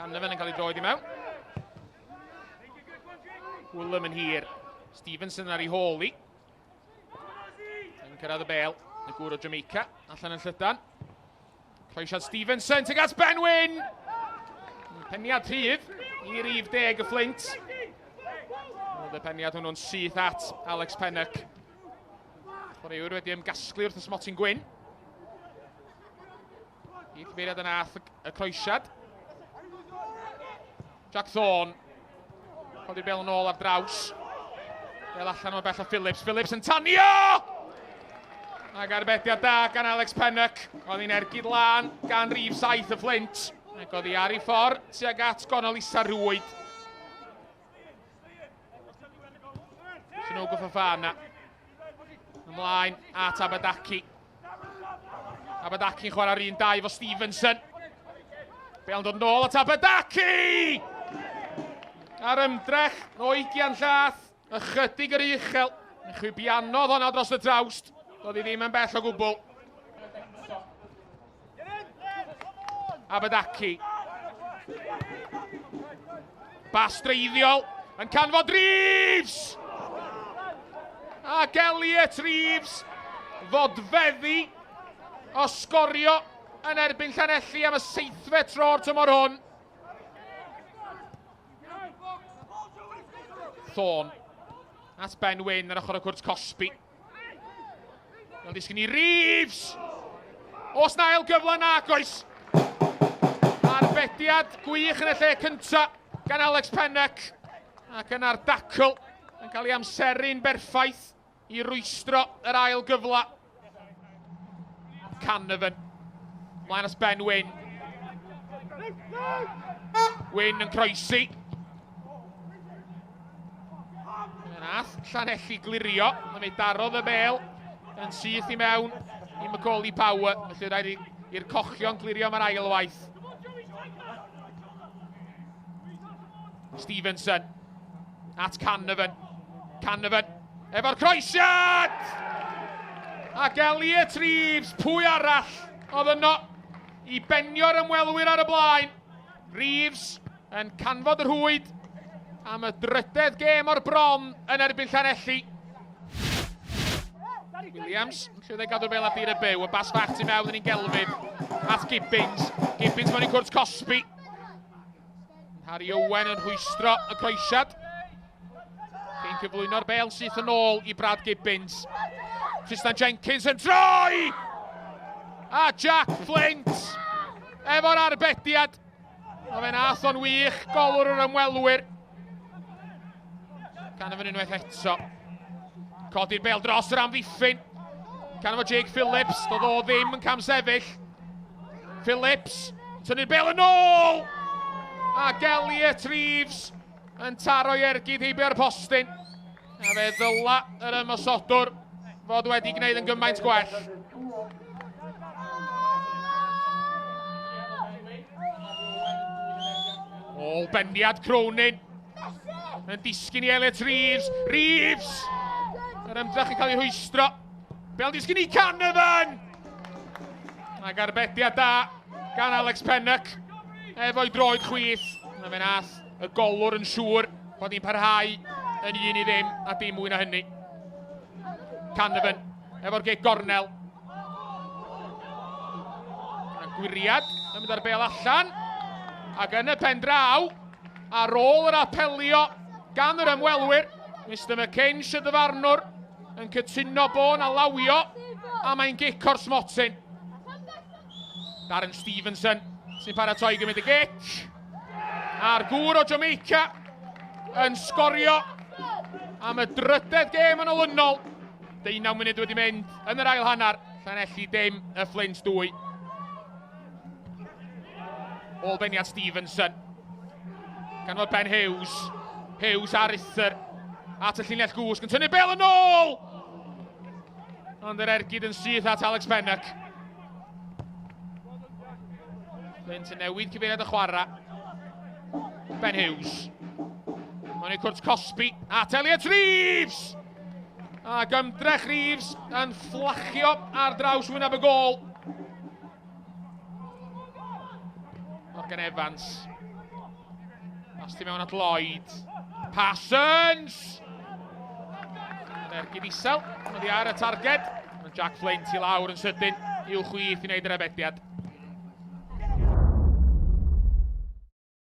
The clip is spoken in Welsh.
Canavan yn cael ei droed i mewn. Willem yn hir. Stevenson ar ei hôl i. Yn cyrraedd y bel. Y gŵr o Jamaica. Allan yn llydan. Croesiad Stevenson tuag at Ben Wyn! Peniad rhydd i rif deg y Fflint. Oedd y peniad hwnnw'n syth at Alex Pennock. Chwaraewr wedi ymgasglu wrth y smotyn gwyn. I'r cyfeiriad yna ath y croesiad. Jack Thorne. Codi'r bel yn ôl ar draws. Bel allan o'r bell o Phillips. Phillips yn tanio! Ac arbediad da gan Alex Pennock. Oedd hi'n ergyd lan gan rif 7 y Fflint. Ac oedd hi ar ei ffordd tuag at gonol isa rwyd. Sanogo Fofana. Ymlaen at Abadaki. Abadaki'n chwarae'r un dau efo Stevenson. Bel yn dod nôl at Abadaki! A'r ymdrech o Igian Llath, ychydig yr uchel. Yn chwibianodd honna dros y trawst. Doedd hi ddim yn bell o gwbl. Abadaki. Bas dreiddiol yn canfod Reeves! Ac Elliot Reeves fodfeddi o sgorio yn erbyn Llanelli am y seithfed tro'r tymor hwn. Thorne at Ben Wyn ar ochr y cwrt cosbi. Mae'n disgyn i Reeves! Os na ail gyfle nac oes! Arbediad gwych yn y lle cynta gan Alex Pennock. Ac yna'r dacl yn cael ei amseru'n berffaith i rwystro yr ail gyfle. Canavan. Mlaen at Ben Wyn. Wyn yn croesi. Nath Llanelli glirio, ond mi darodd y bel yn syth i mewn i Macaulay Power. Felly rhaid i'r cochion glirio am yr ail waith. Stevenson at Canavan. Canavan efo'r croesiad! Ac Elliot Reeves, pwy arall oedd yno i benio'r ymwelwyr ar y blaen? Reeves yn canfod y rhwyd am y drydedd gêm o'r bron yn erbyn Llanelli. Williams, yn llwyddo i gadw'r bel ar dir y byw, y bas fach tu mewn yn un gelfydd at Gibbins. Gibbins mewn i cwrt cosbi. Harry Owen yn rhwystro y croesiad. Cyn cyflwyno'r bel syth yn ôl i Brad Gibbins. Tristan Jenkins yn troi! A Jack Flint efo'r arbediad. O fe'n ath o'n wych, golwr yr ymwelwyr. Canavan unwaith eto. Codi'r bel dros yr amddiffyn. Canavan Jake Phillips, doedd o ddim yn camsefyll. Phillips, tynnu'r bel yn ôl! Ac Elliot Reeves yn taro i ergyd heibio'r postyn. A fe ddyla yr ymosodwr fod wedi gwneud yn gymaint gwell. Ôl bendiad Cronin yn disgyn i Elliot Reeves. Reeves! Yr ymdrech yn cael ei rhwystro. Bel disgyn i Canavan! Ac arbediad da gan Alex Pennock efo'i droed chwith. A fe nath y golwr yn siŵr bod hi'n parhau yn un i ddim a dim mwy na hynny. Canavan efo'r gig gornel. A gwiriad yn mynd ar bel allan. Ac yn y pen draw, ar ôl yr apelio gan yr ymwelwyr, Mr McKinch y dyfarnwr yn cytuno bod na lawio a mae'n gic o'r smotyn. Darren Stevenson sy'n paratoi gymryd y gic. A'r gŵr o Jamaica yn sgorio am y drydedd gêm yn olynol. 19 munud wedi mynd yn yr ail hanner. Llanelli dim, y Fflint 2. Ôl-beniad Stevenson. Gan fod Ben Hughes. Hughes ar Uthr. At y llinell gwsg yn tynnu bel yn ôl! Ond yr ergyd yn syth at Alex Pennock. Flint yn newid cyfeiriad y chwarae. Ben Hughes. Mae'n ei cwrt cosbi at Elliot Reeves! Ac ymdrech Reeves yn fflachio ar draws wyneb y gôl. Morgan Evans. Pas tu mewn at Lloyd. Parsons! Yn ergyd isel, oddi ar y targed. Mae Jack Flint i lawr yn sydyn i'w chwith i wneud yr arbediad.